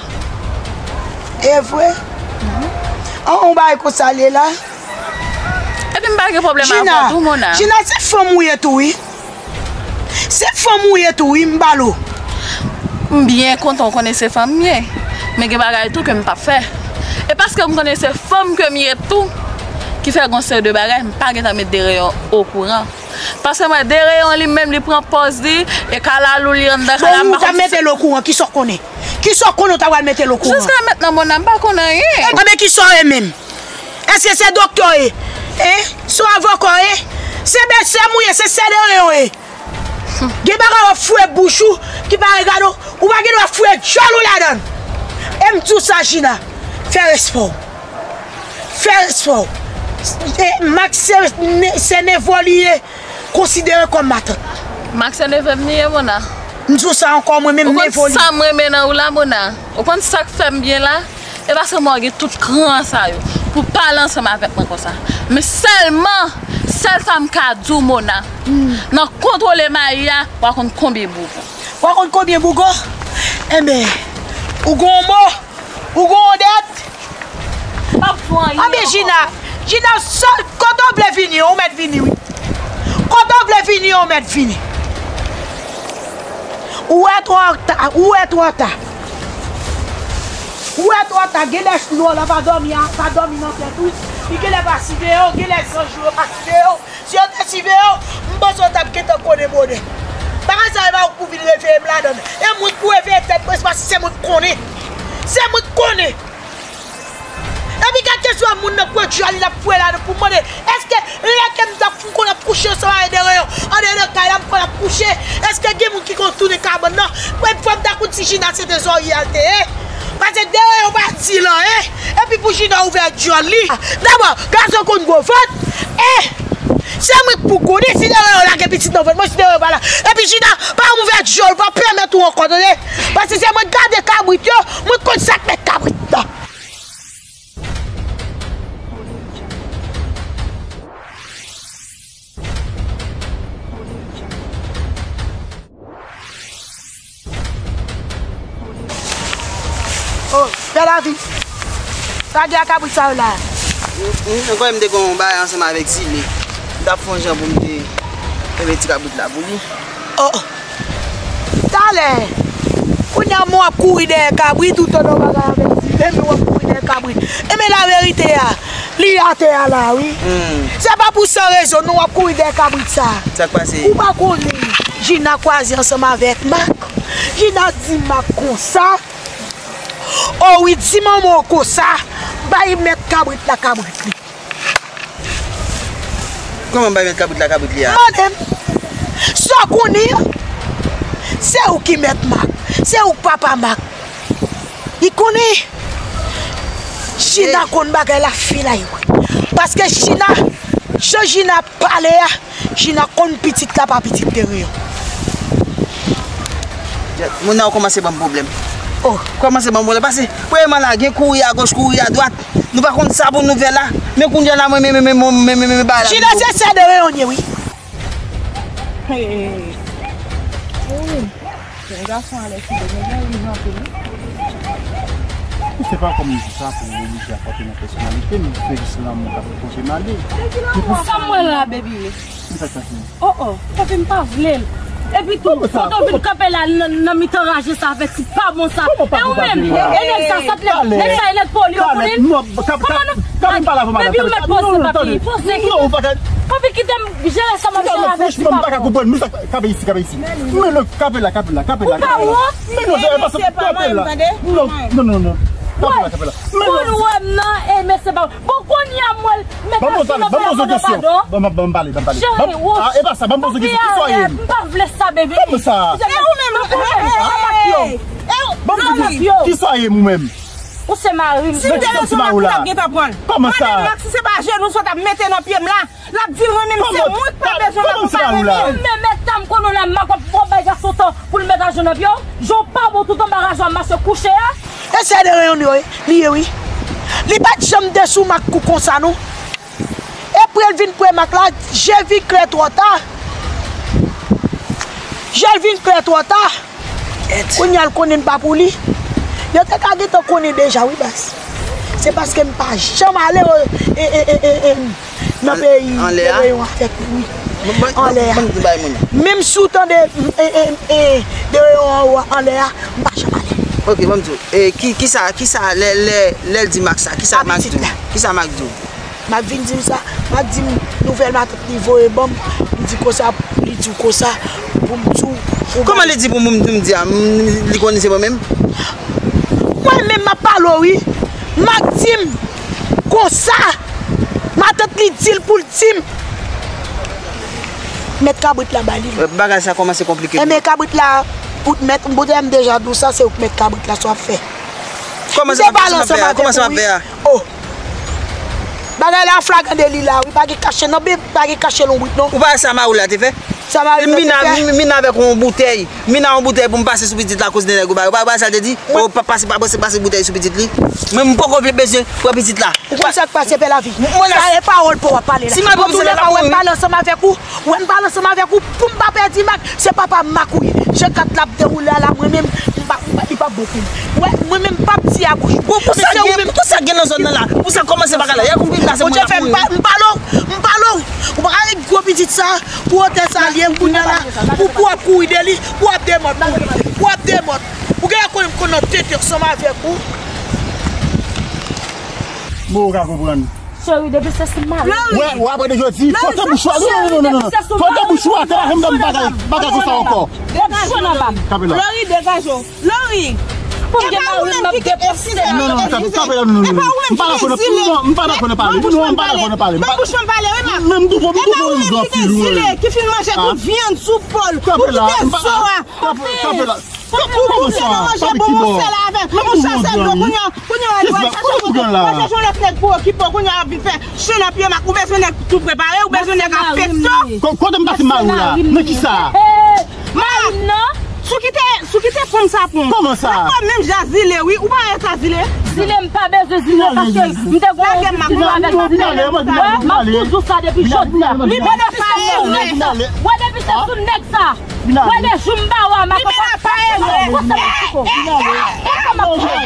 E vre? An, yon bagay konsa l ye la. Epi m pa gen pwoblèm avè w tou, Mona. Gina, se fanm ou ye tou, wi. Se fanm ou ye tou, wi, m ba l ou. M byen kontan w konnen se fanm m ye. Men gen bagay tou ke m p ap fè. E paske m konnen se fanm ke m ye tou, ki fè gon seri de bagay, m pa gentan met Dereyon okouran. Paske mwen, Dereyon li menm, li pran pòz li, e kalalou li anndan kalalou. Bon, ou ta mete l okouran, kisa w konnen? Kisa w konnen ou ta pral mete l okouran? Jiska mentnan, Mona, m pa konn anyen. Anben, kisa w ye menm? Èske se doktè w ye? Hein? Se yon avoka w ye? Se bèlsè m ou ye, se sè Dereyon w ye. Gen bagay w ap foure bouch ou ki pa regade w, ou pa gen dwa foure djòl ou ladan l. E m di w sa, Gina, fè respè w. Fè respè w. E Max se ne-, se nevè w li ye, konsidere kòm matant. Max se nevè m li ye, Mona. M di w sa ankò, mwen menm nevè w li ye. Ou konn sa m renmen nan ou la, Mona? Ou konn sa k fè m byen la? E paske mwen gen tout kran sa yo pou pale ansanm avèk mwen konsa. Men sèlman, sèl sa m ka di w, Mona, nan kontwole mayi a, w a konn konbyen bougon. W a konn konbyen bougon? Enben, ou gon mo, ou gon dèt. M p ap fè anyen ankò. Anben, Gina, Gina, sòl, kote w vle vini, ou mèt vini, wi. Kote w vle vini, ou mèt vini. Ou wè twò ta, ou wè twò ta. Ou wè twò ta, genlè lò la pa dòmi a, pa dòmi nan tèt ou. Li genlè pa siveye w, genlè zanj yo pa siveye w. Si yo te siveye w, m panse yo t ap gentan konnen bonè. Bagay sa yo pa pou vin reveye m ladan l. E mwen k pou reveye tèt mwen, se paske se mwen k konnen. Se mwen k konnen. Epi gad kesyon moun nan pran djòl li l ap foure ladan pou mande, èske lè ke m t ap, m konn ap kouche ansanm avèk Dereyon, andeyò nan kay la m konn ap kouche, èske gen moun ki konn tounen kabann nan? Mwen fò m ta konn si Gina se te zòrye a l te ye. Paske Dereyon pa di l anyen. Epi pou Gina ouvè djòl li. Dabò, gason konn gwo vant. E se mwen k pou konnen si Dereyon lage pitit nan vant mwen, si Dereyon pa la. Epi Gina, pa ouvè djòl, pa pèmèt ou ankò, tande? Paske se mwen k gade kabrit yo, mwen konn sa k mèt kabrit nan. Oh, bèl lavi. Sa gen ak kabrit sa yo la? M, m, m kwè m te gen yon bagay ansanm avèk Zile. M t ap fè yon jan pou m te kenbe ti kabrit la pou li. Oh! Talè! Kounye a, men w ap kouri dèyè kabrit, ou tande yon bagay avèk Zile, men w ap kouri dèyè kabrit. Enben, laverite a, li atè a la, wi. Hmm. Se pa pou san rezon, non, w ap kouri dèyè kabrit sa. Sa k pase? Ou pa konnen, Jina kwaze ansanm avèk Mak. Jina di Mak konsa, o wi, di manman w konsa, bay mèt kabrit la kabrit li. Kòman bay mèt kabrit la kabrit li a? Mande m. Sa w konnen an? Se ou ki mèt Mak. Se ou k papa Mak. Li konnen. Jina konn bagay la filay wi. Paske Jina, jan Jina pale a, Jina konn pitit la pa pitit Dereyon. Moun nan kòmanse ban m pwoblèm. Oh. Kòmanse ban m pwoblèm. Pase, premyèman la, gen kouri agoch, kouri adwat. Nou pa konn sa pou nou fè la. Men kounye a la, mwen, men, men, men, men, men, men, bagay la. Jina se sè Dereyon ye, wi. Hey. Wi. Yon gason alèkile, men gen rive anpil, wi. Ou se pa kòm di sa pou w oblije ap antre nan pèsonalite m, se jis lanmou k ap pouse m ale. Sa m wè la, baby? Ki sa k pase? Oh, oh, papi, m pa vle l. Epi tou, kote w vin kanpe la nan, nan mitan raje sa avèk ti pa bon sa. E ou menm, e nèg sa, sa t nèg, nèg sa e nèg poli, ou konnen l? Kòman nou, baby, ou mèt poze, papi, poze. Papi, kite m jere sa m ap jere avèk ti pa bon. Kanpe isi, kanpe isi. Men non, kanpe la, kanpe la, kanpe la. Ou pa wont? Men non, se pa sa, kanpe la. Non, non, non, non. Kanpe la, kanpe la. Men non. Ou wè m nan, e mesye pa. Bon, kounye a m wè l met ajoun nan pye a, fò nan badon. Ban m, ban m pale, ban m pale. Cheri, wont. Ah, e pa sa, ban m poze kesyon. Ki sa w ye? M pa vle sa, baby. Kòman sa? E ou menm, sa m ap yo. Ban m poze, ki sa w ye ou menm? Ou se mari m. Si m te nan zòn la, m t ap gentan pran l. Kòman sa? Mwen menm, Mak, si se pa jenou sa w t ap mete nan pye m la, l ap di l renmen m, se mwen k pa bezwen l, l ap pa renmen m. Ou menm, mèt tanm konnen w la, Mak, w ap bay gason tan pou l mèt ajoun nan pye w. Jan w pa bon tout anba raje w ap mache kouche a. E sè Dereyon li ye, li ye wi. Li pa t janm te sou Mak kou konsa non. E pre l vin pre Mak la, je vin klè twò ta. Je vin klè twò ta. Kounye a l konnen m pa pou li. Yo te ka gentan konnen deja wi baz. Se paske m pa janm ale, e, e, e, e, e, nan peyi Dereyon avèk li wi. Anlè a. Menm si w tande, e, e, e, Dereyon anwo a, anlè a, m pa janm ale. Ok, ban m di w. E, ki, kisa, kisa, lè, lè, lè l di Mak sa, kisa Mak di w? Kisa Mak di w? Mak vin di m sa, Mak di m nouvèl matant li voye ban m, li di konsa, li di w konsa, pou m di w, ou... Kòman li di pou m, m di a, m, li konnen se mwen menm? Mwen menm m ap pale w wi, Mak di m konsa, matant li di l pou l di m. Mèt kabrit la ba li. Bagay sa kòmanse konplike. Enben kabrit la, ou t mèt, m deja di w sa, se ou k mèt kabrit la, sa w ap fè. Kòman sa w ap fè a? Oh. Bagay la an flagran deli la wi, pa gen kache nan Bib, pa gen kache lonbrit non. Ou pa wè sa mari w la te fè? Sa mari m te fè? M vin avèk yon boutèy, m vin ak yon boutèy pou m pase sou pitit la akoz de nèg ou ba yo. Ou pa wè sa l te di? Ou pa pase, pa pase, pase boutèy sou pitit li. Mwen m poko vle bezwen pran pitit la. Ou konn sa k pase pè lavi? Sa e pawòl pa w ap pale la. Mwen tou lè pa wè m pale ansanm avèk ou. Wè m pale ansanm avèk ou pou m pa pèdi Mak. Se papa Mak ou ye. Jan kat la ap dewoule a la mwen menm, m pa, m pa, li p ap bon pou m. Wè, mwen menm m p ap di a bouch. Bon, pou sa gen, pou sa gen nan zòn nan la. Pou sa kòmanse bagay la. Y a konprann la se mwen la pou m pa, m pale w, m pale w. Ou pa ka ret gwo pitit sa, pou wotè sa li ye kounye a la. Pou, pou w ap kouri de li, pou w ap demòd pou li. Pou w ap demòd. Ou genlè konnen m konn nan tete ansanm avèk ou. Bon, ou ka konprann. Cheri, depi se sou mari. Wè, wè, apre de jodi, fòte bouch ou a. Non, non, non, non, non. Fòte bouch ou a, te pa janm ban m bagay, bagay konsa ankò. Degaje w nan ba m. Kanpe la. Flori, degaje w. Flori. Pou m gen mari m, m ap depòse. Non, non, kanpe, kanpe la, non, non, non. M pa dakò nan, non, m pa dakò nan pale. Non, m pa dakò nan pale. Ban bouch mwen pale, wi, Mak. Men m twouve, m twouve w gen anpil, wi. Ki fin manje tout vyann sou po l. Ou kite zo a. Kanpe la. Ou, ou, ou te nan manje bon monsè la avè yon chasè dlo, kounye a, kounye a, ou al chache yon lòt, chache yon lòt nèg pou okipe w, kounye a w ap vin fè chen nan pye Mak, ou bezwen nèg tou prepare, ou bezwen nèg afekte w. Ko-, kote m pase mari w la? Nan kisa? Mari m nan, si w kite, si w kite fanm sa pou m. Kòman sa? Nan kò menm jan Zile wi, ou pa wè sa Zile? Zile, m pa bezwen Zile paske m te gon ti deal avèk Zile. Wè, m ap toujou sa depi jodi a. Li pa nan pa ere. Wè depi se sou nèg sa. Wè de jou m ba w a, m a konprann. Li pa nan pa ere.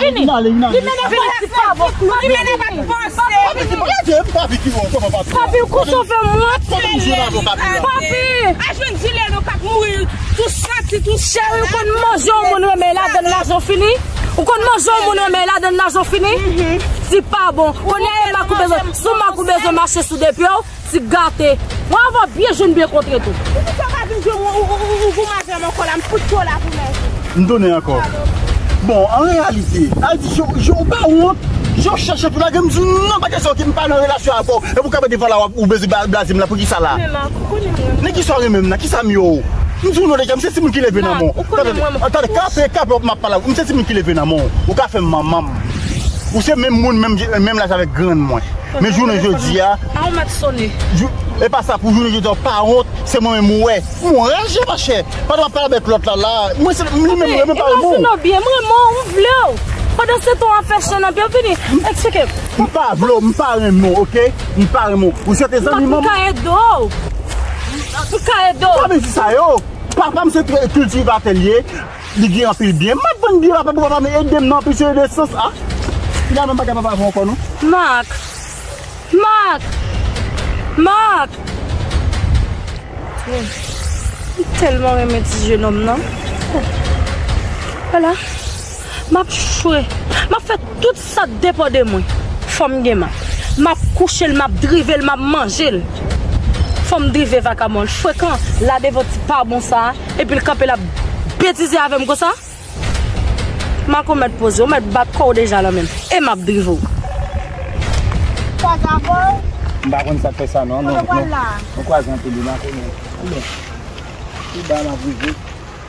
Vini. Vini, vini, ti pa bon. Papi, vini. Papi, ou konn sa w fè m wont. Papi. A jwenn zile nou k ap mouri tou santi tou. Cheri, ou konn manje yon moun renmen ladann lajan fini? Ou konn manje yon moun renmen ladann lajan fini? Ti pa bon. Kounye a e mak ou bezwen. Sou mak ou bezwen mache sou de pye w. Ti gate. Mwen avè w byen jwenn byen kontre tou. Ou di sa w pa vin jwenn ou, ou, ou, ou, ou goumaje nan men kò la, m fout kò la pou mèsi. M tounen ankò. Bon, an reyalite, a di, Jan, Jan, ou pa wont? Jan, w chèche pou lage m di w non, pa kesyon ki m pa nan relasyon avè w. E pou kanpe devan la, w ap, ou bezwen ba-, blaze m la, pou ki sa la? Men Mak, ou konnen mwen. Nan ki sa w renmen m nan? Ki sa m ye w? M di w non deja, m se timoun ki leve nan men w. Mak, ou konnen mwen. Tande, tande, kanpe, kanpe, m ap pale avè w. M se timoun ki leve nan men w. Ou ka fè m manman m. Ou se menm moun, menm, menm laj avèk grann mwen. Men jounen jodi a, a ou mèt sonnen. Jou-, e pa sa, pou jounen jodi a, w pa wont, se mwen menm ou wè. M raje, monchè. Pandan w ap pale avèk lòt la, la, mwen se li menm ou renmen, pa renmen w. Imajine w byen, m renmen w, m vle w. Pandan se tan w ap fè chen nan pye w, vini, eksplike m. M pa vle w, m pa renmen w, oke? M pa renmen w. Ou se te zanmi manman. M ka ede w. M ka ede w. Pa vin di sa yo. Papa m se kiltivatè l ye. Li gen anpil byen. M ap vann byen papa pou papa m ede m nan anpil seri de sans. A, finalman m pa ka papa avè w ankò non. Mak. Mak. Mak. M tèlman renmen ti jenòm nan. Vwala. M ap chwe. M ap fè tout sa k depann de mwen. Fò m gen Mak. M ap kouche l, m ap drive l, m ap manje l. Fò m drive vakabon. L frekan. La devan ti pa bon sa a. Epi l kanpe l ap betize avè m konsa. Mak, ou mèt poze, ou mèt bat kò w deja nan men m. E m ap drive w. Kwaze avè w? M pa konn sa k fè sa non, non, non. Kote w pral la? Nou kwaze anpil wi, Mak, ou mèt. Ou mèt. Pi ba m ap rive.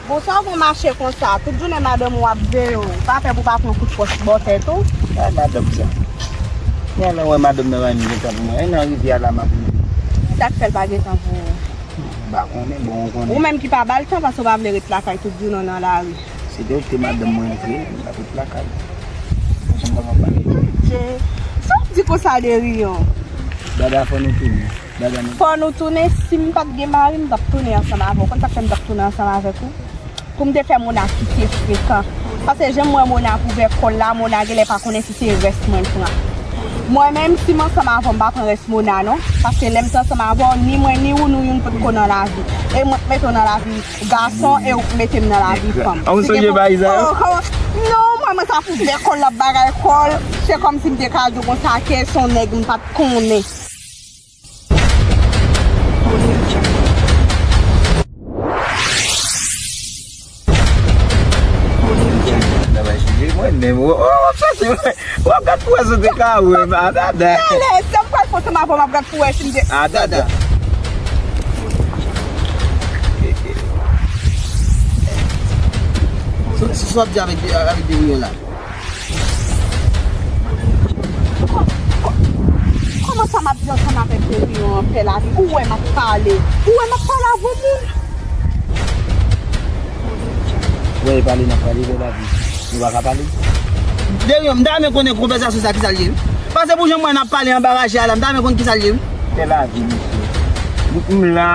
Bon, sa w gon mache konsa, tout jounen madanm ou ap veye w. Pa pè pou w pa pran kout pòch bò tèt ou. Ay, madanm sa. Mwen al wè madanm nan pa menm gen tan pou mwen. E nan rivyè a la m ap rive. Sa k fè l pa gen tan pou ou? M pa konnen, bon, ou konnen. Ou menm ki pa ba l tan, paske w pa vle ret lakay tout jounen w nan lari. Se de ou te madanm mwen vre, m pa ret lakay. Janm pa pale. Sa w ap di konsa, Deriyon? Dada, fò nou tounen. Dada, nou. Fò nou tounen, si m pa t gen mari, m t ap tounen ansanm avè w. Konn sa k fè m t ap tounen ansanm avèk ou? Pou m te fè Mona kite frekan. Paske jan m wè Mona ap ouvè kò l la, Mona genlè pa konnen si se rès mwen l pran. Mwen menm, si m ansanm avè w, m pa pran rès Mona non. Paske lè m te ansanm avè w, ni mwen ni ou, nou youn potko nan lavi. E mwen k mete w nan lavi gason, e ou k mete m nan lavi fanm. A, ou sonje bagay sa yo? Oh, oh, non, mwen, mwen sa pou fè kòl, l ap bagay kòl. Se kòmsi m te ka di w konsa ke se yon nèg m pa t konnen. Travay sou je mwen, men w ap chache, w ap gad pou wè si w te ka wè m, a dada. Talè, sa m pral fè ansanm avè w, m ap gad pou wè si m te. A dada. Sa w ap di avèk, avèk Deriyon la? Kò-, kò-, kòman sa m ap di ansanm avèk Deriyon an, pè lavi? Ou wè m ap pale. Ou wè m ap pale avè yon moun. Ou wè e pale n ap pale, pè lavi. Nou pa ka pale. Deriyon, m ta renmen konnen konvèsasyon sa ki sa l ye, wi. Paske pou jan m wè n ap pale anba raje a la, m ta renmen konn ki sa l ye, wi. Pè lavi, mesye. M, m la,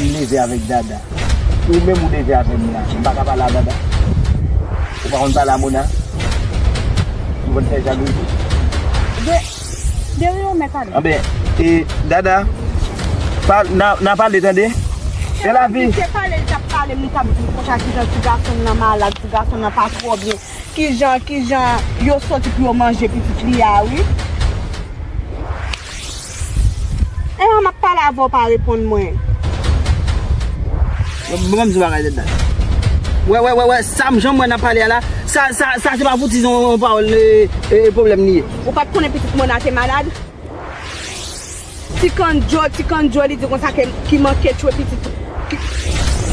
m leve avèk dada. Ou menm ou leve avè m la. M pa ka pale a dada. Ou pa konn pale a Mona. Ou konn fè jalouzi. De, Deriyon, mèt ale. Anben, e, dada, pa, n a, n a pale, tande? Se lavi. Se pale, li t ap pale m, li t ap di m konsa, kijan ti gason m nan malad, ti gason m nan pa twò byen. Kijan, kijan yo soti pou yo manje pitit li a, wi. E an m ap pale avè w, pa reponn mwen. Bon, ban m di w bagay, dada. Wè, wè, wè, wè, sa m, jan m wè n ap pale a la, sa, sa, sa se pa foutiz yon, yon pawòl, e, e, pwoblèm li ye. Ou pa t konnen pitit Mona te malad? Ti kandjo, ti kandjo, li di konsa ke, ki manke tchwe pitit, ki,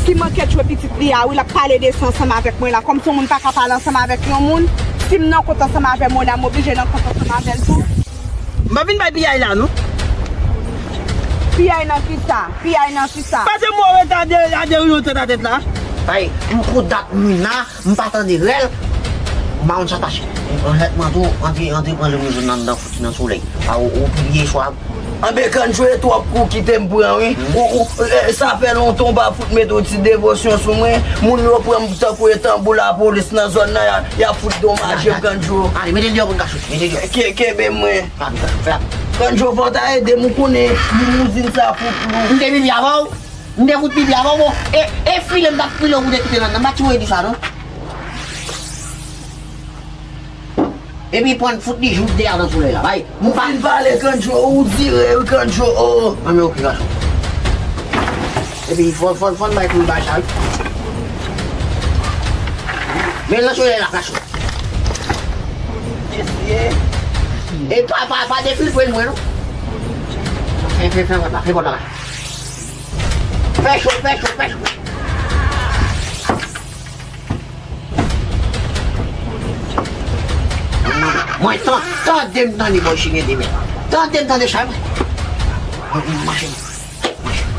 ki manke tchwe pitit li a, wi, l ap pale de sa ansanm avèk mwen la. Kòmsi yon moun pa ka pale ansanm avèk yon moun, si m nan kont ansanm avè Mona, m oblije nan kont ansanm avè l tou. M pa vin bay piyay la, non. Piyay nan kisa? Piyay nan kisa? Pase mwen rete a De-, a Deriyon tèt a tèt la. Ay, m pou dat Mina, m pa tande rèl. M pa konn sa k pase. Anlètman tou, antre, antre pran lè moun jwenn anndan fouti nan solèy. A, ou, ou pibliye swa. Anben, Kandjo, e twòp kou kite m pran, wi. Ou, ou, e, sa fè lontan w pa fout mete yon ti devosyon sou mwen. Moun yo pran m tankou e tanbou lapolis nan zòn nan, y a, y a fout domaje m, Kandjo. Ale, mete l deyò pou n ka sot, mete l deyò. Ke, kenbe mwen. Pa vin, pa vin, fè la. Kandjo, fò w ta ede m, ou konnen limouzin sa fout lou. M te pipi avè w. M te fout pipi avè w, bon. E, e file m t ap file w pou te kite nan, nan, m pa t sipoze di sa, non. Epi pran fout li jouk deyò nan solèy la, bay. M pa fin pale, Kandjo, ou dire, wi, Kandjo, o. Anben, oke, gason. Epi fò, fò, fò n bay kou l bay sa, wi. Men nan solèy la, gason. E pa, pa, pa defiltre l mwen, non. Fè, fè, fè pòt la, fè pòt la, gason. Fè cho, fè cho, fè cho. Mwen tan-, tande m tande bòy chine demen. Tande m tande chay mwen. Mwen, mwen mache. Mache.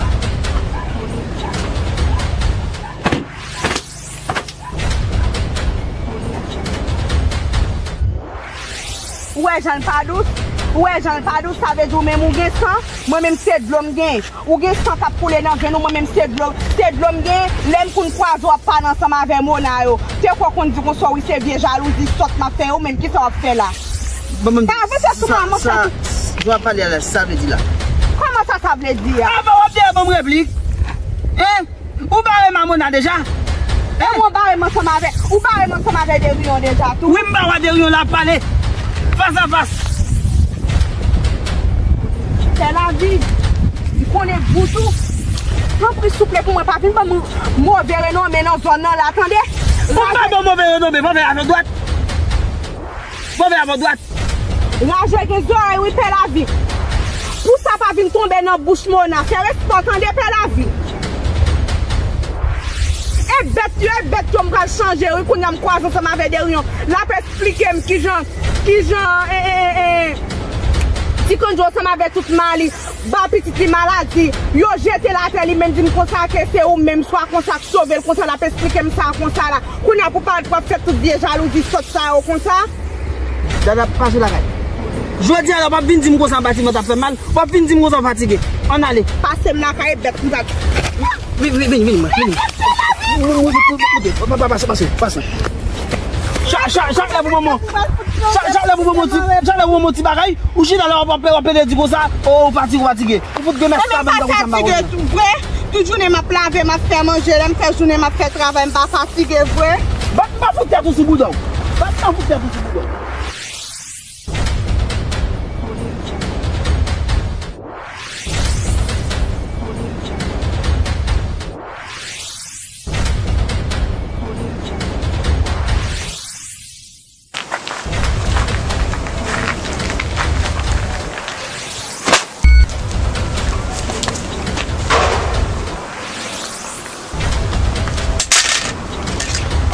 Ou wè jan l pa dous? Ou wè jan l pa dous? Sa vle di ou menm ou gen san? Mwen menm se dlo m gen. Ou gen san k ap koule nan venn ou, mwen menm se dlo, se dlo m gen. Lè m konn kwaze w ap pale ansanm avè Mona yo. Te kwè w konn di konsa, wi, se vye jalouzi sòt m ap fè yo, menm kisa w ap fè la? Bon, bon, pa avanse sou mwen, mwen sa, fè sa, jan w ap pale a la, sa vle di la? Kòman sa, sa vle di a? Apa w ap dèyè ban m replik? Hein? Ou bare m a Mona deja? Kòman w bare m ansanm avè, ou bare m ansanm avè Deriyon deja tou? Wi, m ba w a Deriyon la pale. Fas a fas. Fè lavi. M konnen gout ou. Tanpri, souple, pou mwen, pa vin ban m move renome nan zòn nan la, tande? Ou pa ban move renome, move avè dwat. Move avè dwat. Raje gen zòrèy wi, pè lavi. Pou sa pa vin tonbe nan bouch Mona, fè respè w tande, pè lavi. E bèt yo, e bèt yo m pral chanje wi, kounye a m kwaze ansanm avè Deriyon. L ap esplike m kijan, kijan, e, e, e, e, Ti Kandjo ansanm avè tout Mali ba pitit li maladi. Yo jete l atè, li menm di m konsa ke se ou menm swa konsa k sove l konsa, l ap esplike m sa konsa la. Kounye a pou parèt w ap fè tout vye jalouzi sòt sa yo konsa. Dada, pase lakay. Jodi a la, w ap vin di m konsa batiman t ap fè mal, w ap vin di m konsa w fatige. Ann ale. Pase m lakay, bèt m t ap. Vini, vini, vini, vini, mwen, vini. Mwen, mwen, mwen, mwen, mwen, pa, pa, pase, pase, pase. Cha-, cha-, chak lè pou mwen, cha-, chak lè pou mwen, ti, chak lè pou mwen, ti bagay, ou chita la, w ap, w ap, w ap pede di konsa, o, ou fatige, ou fatige. Ou fout gen mès sa menm tankou sa m pa konn. Mwen menm pa fatige tou vre. Tout jounen m ap lave, m ap fè manje, lè m fè jounen, m ap fè travay, m pa fatige vre. Bat, bat fout tèt ou sou bouda w. Bat, bat fout tèt ou sou bouda w.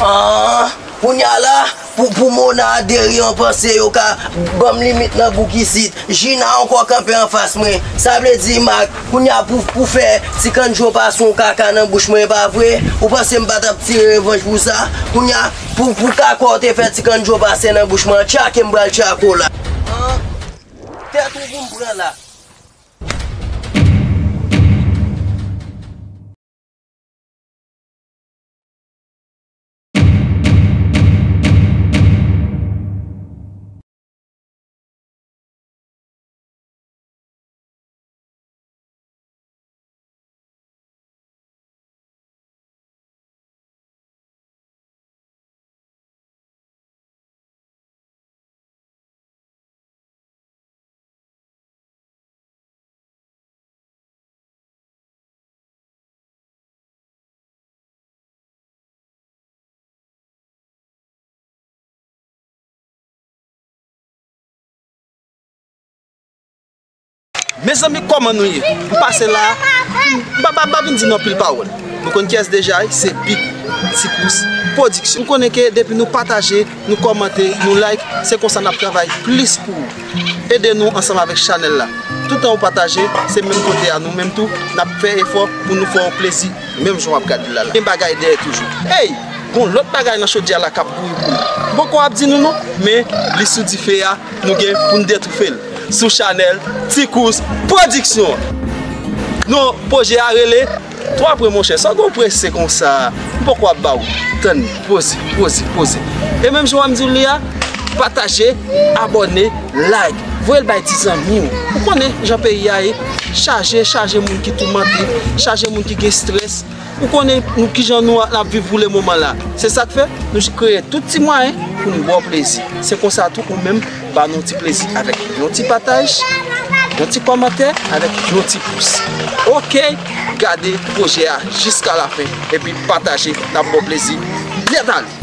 Ah, kounye a la, pou, pou Mona a Deriyon panse yo ka ban m limit nan bouk isit. Jina ankò kanpe anfas mwen. Sa vle di, Mak, kounye a pou, pou fè Ti Kandjo pase yon kaka nan bouch mwen, e pa vre? Ou panse m pa t ap tire revanj pou sa? Kounye a, pou, pou kaka w te fè Ti Kandjo pase nan bouch mwen, tchake m pral tchake w la. An, tèt ou pou m pran la. Mezanmi, kòman nou ye? M pase la, m pa, pa, pa vin di nou anpil pawòl. Nou konn kiyès deja, se Big Ti Kous Pwodiksyon. M konnen ke depi nou pataje, nou kòmante, nou like, se konsa n ap travay plis pou ou. Ede nou ansanm avèk chanèl la. Toutan ou pataje, se menm kote a nou menm tou, n ap fè efò pou nou fè w plezi, menm jan w ap gade la la. Gen bagay dèyè toujou. Ey! Gon lòt bagay nan chodyè la k ap bouyi pou nou. M poko ap di nou non, men li sou dife a, nou gen pou n detoufe l. sou chanèl Ti Kous Pwodiksyon. Non, pwojè a rele Twa Pwen, monchè. Sa w gen w prese konsa? M poko ap ba w. Tann, poze, poze, poze. E menm jan w ap di w li a, pataje, abòne, like. Voye l bay ti zanmi w. Ou konnen jan peyi a ye. Chaje, chaje moun ki toumante, chaje moun ki gen estrès. Ou konnen nou kijan nou ap viv pou le moman la. Se sa k fè nou kreye tout ti mwayen pou nou ba w plezi. Se konsa tou ou menm ba nou ti plezi avèk yon ti pataj, yon ti kòmantè, avèk yon ti pous. Oke, gade pwojè a jiska lafen epi pataje, n ap ba w plezi nèt ale.